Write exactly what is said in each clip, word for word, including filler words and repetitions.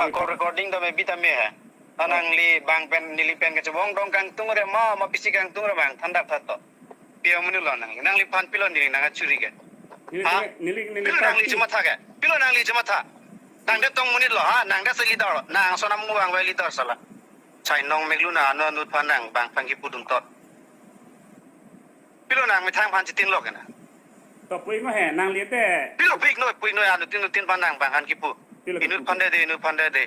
Call recording ta me bita me he. Ta nangli bang pen neli pen kachebong dong kangtung re ma, ma pisi kangtung re bang thandak that to. Pi amonit lo nangli. Nangliphan pilo neli nang achuri ke. Neli Ha? neli neli Pilo nangli party. Chematha ke. Pilo nangli chematha. Nang de tong monit lo ha. Nang de si leader lo. Nang sonam muang vai leader sala. Chainong megluna anu anut phan nang bang phan kipudun tot. Pilo nang methang phan chitin lo ke na. To pui ngo he nangli te. Pilo pik noi pui noi anu tin tin phan nang bang phan kipu. Pilo Inut kipu. Phan de de inut phan de de.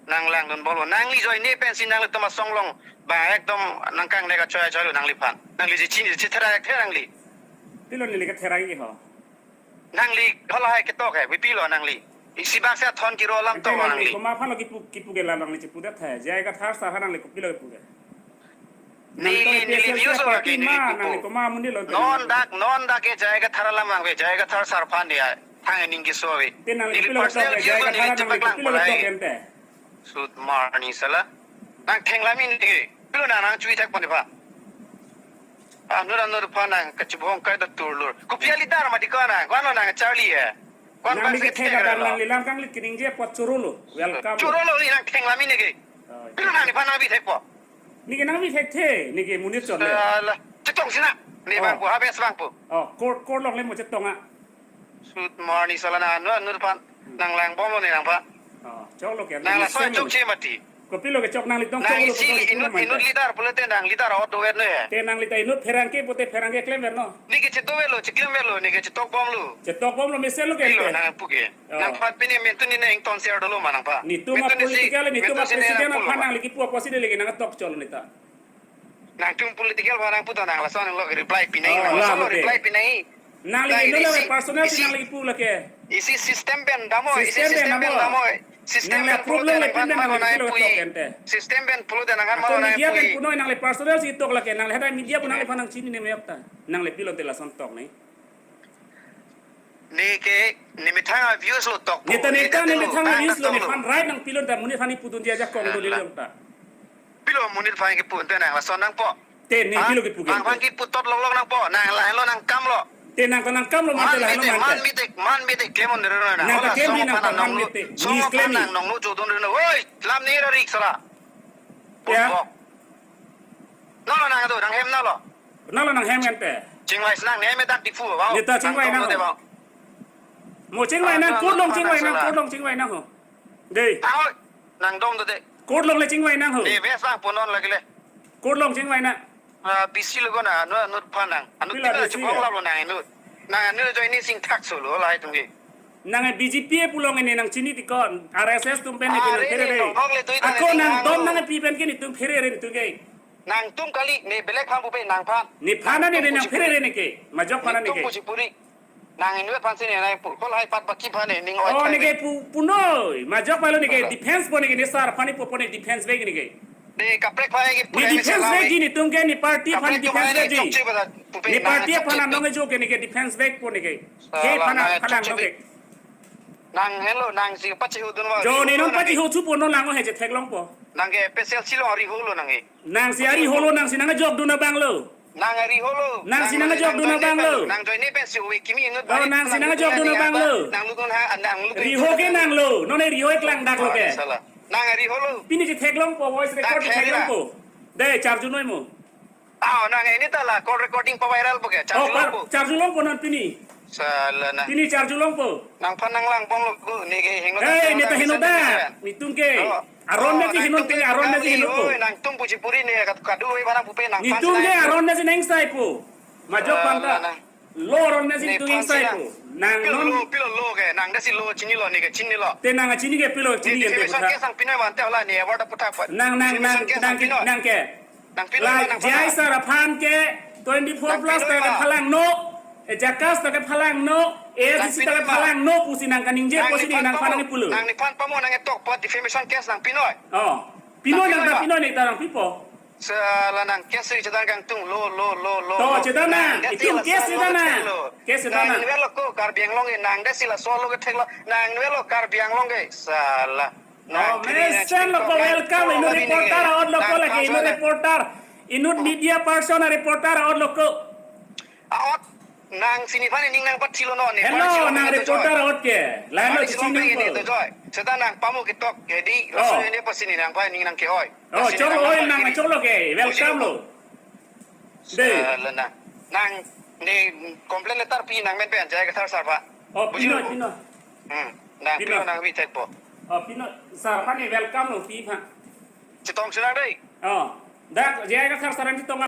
Nang langdun bolo nangli joine pensi nangli toma songlong ba ekdom nang kang ne kachoi choi lo nangliphan. Nangli je chini je thera ek thera nangli. Pilo neli kathera ke ho. Nangli hala hai ketok he, pilo nangli. Isi bak sa thon kiro alam Ante tok nangli nangli. Koma phan lo kipu kipu ke lam nangli chipu det he. J I Kathar sar ha nangli kopilo kipu ke. Nangli Neli to neli A P H L C views party lagi ma neli nangli kipu. Koma amonit lo. Non dak non dak ke J I Kathar alam nang ve, J I Kathar sar phan dia. Thang ning kiso ve. Te nangli Neli kopilo personal ketok ke views J I lo neli Kathar nangli chepak kopilo lang ketok bolai. Ente. Sut mar ni sala. Nang thenglam ini ke. Pilo nang nang chui thak pon pa. Anur anur phan nang kachibong kai da turlur. Kopi a leader ma di ko nang. Ko ano nang Charlie eh. Ko ano Nangli bang ke thek thek adan lo. Nangli lam kangli keningje apot choro lo. Welcome. Choro lo ni nang thenglam ini ke. Oh, Pilo nang ni phan nang bi thek po. Neke nang bi thekthe, neke monit chot le. Sala. Chetong sina. Ni Oh. Bang po, habes bang po. Oh, court court longle mo chetong a. Sut mar ni sala na anur anur phan. Nang lang bom lo ni nang phan. Oh, chok lo ke. Nang laso same chok lo. Che mati. Kopilo kechok nanglitum Nang chok lo isi kopilo inut mante. Inut leader pulote nang leader out do vet ne. Te nangli ta inut pherangke pute pherangke klem ver no. Neke chedo vet lo, cheklem vet lo, neke chetok bom lo. Chetok bom lo mesen lo ke Pilo ente. Nang pu ke. Oh. Nang phan pini mentun ni neng ton share dolo ma nang phan. Nitum a Mentun ni si, political, nitum mentun a si neng president pulo aphan ma. Nangli kipu apotsi de leke nang tok chot lo neta. Nangtum political ba nang puta nang lason lo reply pinai Oh, nang la lason lo bote. Reply pinai. Nangli Nang ino la isi, personal si isi, nangli kipu lake. Isi system pen damo, isi System pen system pen damo. Damo. System Nangli pen approve pulo lo dan le nang pin kan dan mano nangli nai pilo pui. Tok ente. System pen pulo dan nang kan Ako mano nai media pen pui. Puno nangli personal si tok lake nangli hada media pun nangli phan nang chini ne mek ta. Nangli pilo te lason tok ne. Neke, ne methang a views lo tok po. Neta neta Neke ne lo, methang a tang views lo tok ne lo. Phan right nang pilon ta monit phan ipudun dia jakong do Alah. Lelong ta. Pilo monit phan kipu ente nang lason nang po. Te ne Ha? Pilo kipu ke Nang phan ente. Kipu tot lok lok nang po. Nang la lo nang kam lo. Te nang ta nang kam lo mante Man la lo mete, mante. Man mete, man mete klemon dero na. Nang ta Hola klem song ni nang phan ta nang man nong lu. Mete. Song Ni phan klem ni. Nang nong lu jodon dero na. Oi, lam ne ra rik sala. Ya. Bok. No lo nang do, nang hem no lo. No lo nang hem ente. Chingvai senang ne hem dak dipu, wow. Neta chingvai nang ho. Nang dong do de, wow. Mo chingvai nang, Ah, court long nang chingvai nang, sala. Court long chingvai nang ho. Dei. Tao, nang dong do de. Court long le chingvai nang ho. Dei, ves lang punon lagi le. Court long chingvai nang. Ah, bisi lo ko na, anu, anu phan nang. Anu Pila tiba bisi chupong ya? Lap lo nang anu. Nang anu join ni sing thak solo, lai tunggi. Nang B J P e pulo nge ne nang chini ti ko, R S S atum pen ne Ah, ke nang re, phere re, re. Nong hok le tui ta Ako ne nang nang dom lo. Nang pi pen ke netum phere re netum ke. Nangtum kali, ne belek phan pupe nang phan. Ne phan ne ne nangtum nang phere re ne ke. Majok phan ne nangtum ke. Nangtum Kuchipuri. Nang inut phan si ne nang pu. Kol hai pat baki phan ne ning oi Oh, khai ne ke ne. Pu, punoi. Majok palo ne ke Alah. Defense po ne ke ne sar phan ne po po ne defense bag ne ke. De kaprek phan ne ke Ne pura ne defense sar bag phan ji ne. Netum ke ne party phan Kaprek defense phan bag ne ji. Chokche bata pupe Ne nang party chokche phan tu. Nong jo ke ne ke defense bag po ne ke. Ke Salah, phan nang phan chokche nong ke. Nang helo, nang si pachihu dun wa. Jo, riho ne lo non nang pachihu ke. Chupo non lang he je theklong po. Nang ke P S L C lo riho lo nang ke. Nang si ari holo, nang si nang jok dun abang lo. Nang riho lo. Nang si nang jok dun abang lo. Nang join ne pen si we kimi inut Oh, bari. Nang si nang jok dun abang lo. Nang lu dun ha, nang lu dun. Riho ke nang lo. Non e riho e klang dak lo ke. Salah. Nang riho lo. Pini je theklong po, voice record je theklong po. Dei, charge noi mo. Ah, nang ini ta la call recording pa viral po ke? Oh, charge long po. Charge long po non pini. Salah na. Pini charge long po. Nang phan nang lang bom lo ko ne ke hingno. Hei, ne ta hingno ta. Nitum ke. Oh. Aron ne ji hingno te, aron ne ji hingno po. Nangtum Kuchipuri ne kat kadu oi barang pupe nang phan. Nitum ke aron ne ji neng sai po. Majok phan ta. Salah na. Lo aron ne ji ne tu phan insai sila. Ko. Nang pilo non lo, pilo lo ke, nang dasi lo chini lo ne ke chini lo. Te nang chini ke pilo chini ne ente defamation puta. Case nang pinoi mante hola ne award puta pa. Nang, nang, defamation nang, case nang nang ki-, pinoi. Nang ke. Nang pinoi la, ma nang jai phan. Sar aphan ke twenty-four plus ta ke phalang no. Nang pinoi ma. E jakas ta ke phalang no. Nang pinoi ma. A S D C ta ke phalang no pusi nang kaningje nang pusi ne nang phan pamo. Nang ne phan pamo nang e tok pa defamation case nang pinoi. Oh. Pinoi nang ta pinoi ne ta nang pipo. Salah nang case chedan kangtung lo, lo, lo, lo, lo. To, chedan nang. Nang dasi itum la case sa chedan lo nang. Lo. Case chedan nang. Nang nver lo ko Karbi Anglong ke, nang dasi laso lo ke thek lo. Nang nver lo Karbi Anglong ke. Salah. Nang kiri nang mesen lo ko welcome. Inut reporter aot lo ko lagi, inut reporter. Inut media person a reporter aot lo ko. Aot. Nang sini aphan ning nangpathilo non, ne Hello, aphan chilong nang nang to reporter joy. Ahut ke. Lain lo Aphan chilong chini nang nang to ko. Joy. Seta nang pamu ketok, jadi Oh. Laso ne pasi ne nang aphan ning nang ke-oi. Oh, Pasi chok nang oi aphan nang ini. Chok lo ke. Welcome Buji lo. Dei. Eh, le nang. Nang ne complain letter pi nang men pen J I Kathar sir aphan. Oh, Buji pino, lo. Pino. Hmm. Nang Pino. Pino nang bi chat po. Oh, pino. Sir aphan ne welcome lo pi aphan. Chetong chenang dei. Oh. Dak J I Kathar sir aphan chetong